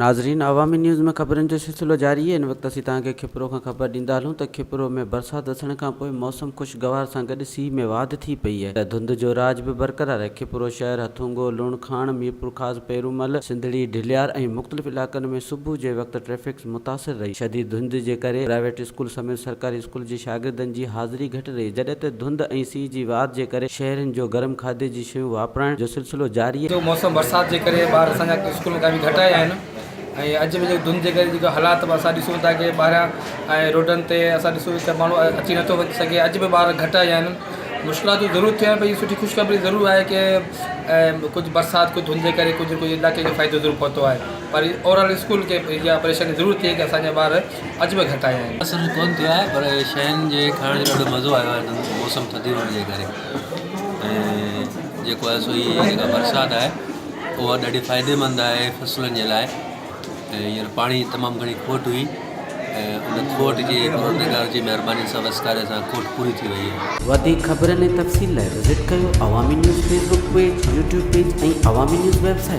ناظرين عوامي نيوز ۾ خبرن جو سلسلو جاري آهي ان وقت اسين توهان کي کپرو کان خبر ڏيندا هلون ته کپرو ۾ برسات وسڻ کان پوء موسم خوشگوار سان گڏ سيء ۾ واڌ ٿي پئي آهي ته ڌنڌ جو راڄ به برقرار آهي کپرو شهر هٿونگو لوڻ کاڻ ميرپورخاص پيرومل سنڌڙي ڍليار ۽ مختلف علائقن ۾ صبح جي وقت ٽريفڪ متاثر رهي. شديد ڌنڌ جي ڪري پرائيويٽ اسڪول سميت سرڪاري اسڪول جي شاگردن جي حاضري گهٽ رهي، جڏهن ته ڌنڌ ۽ سيء جي واڌ جي ڪري شهرين جو گرم کاڌي جي شيون واپرائڻ جو سلسلو جاري. جو موسم برسات جي ڪري ٻار اسان جا اسڪول ۾ ڪافي گهٽ آيا آهن ۽ اڄ به جيڪو ڌنڌ جي ڪري جيڪو حالات به اسان ڏسون ٿا ڪي ٻاهريان ۽ روڊن تي اسان ڏسون ته ماڻهو اچي نٿو سگهي اڄ به ٻار گهٽ آيا آهن مشڪلاتون ضرور ٿيون آهن پر هي سٺي خوشخبري ضرور آهي ڪي ڪجهه برسات ڪجهه ڌنڌ جي ڪري ڪجهه ڪجهه علائقي کي فائدو ضرور پهتو آهي پر اوور آل اسڪول کي اها پريشاني ضرور ٿي ڪي اسان جا ٻار اڄ به گهٽ آيا آهن. اثر ڪونه ٿيو آهي پر شين جي کائڻ جو ڏاڍو مزو آيو آهي موسم ٿڌي هئڻ جي ڪري ۽ جيڪو آهي سو هي جيڪا برسات آهي اها ڏاڍي فائديمند آهي فصلن جي لاء ۽ هينئر پاڻي تمام گهڻي کوٽ هئي ۽ ان کوٽ جي پروردگار جي مهرباني سان وسڪاري سان کوٽ پوري ٿي وئي آهي. وڌيڪ خبرن ۽ تفصيل لاء وزٽ ڪيو Awami news Facebook page, YouTube page ۽ Awami news website.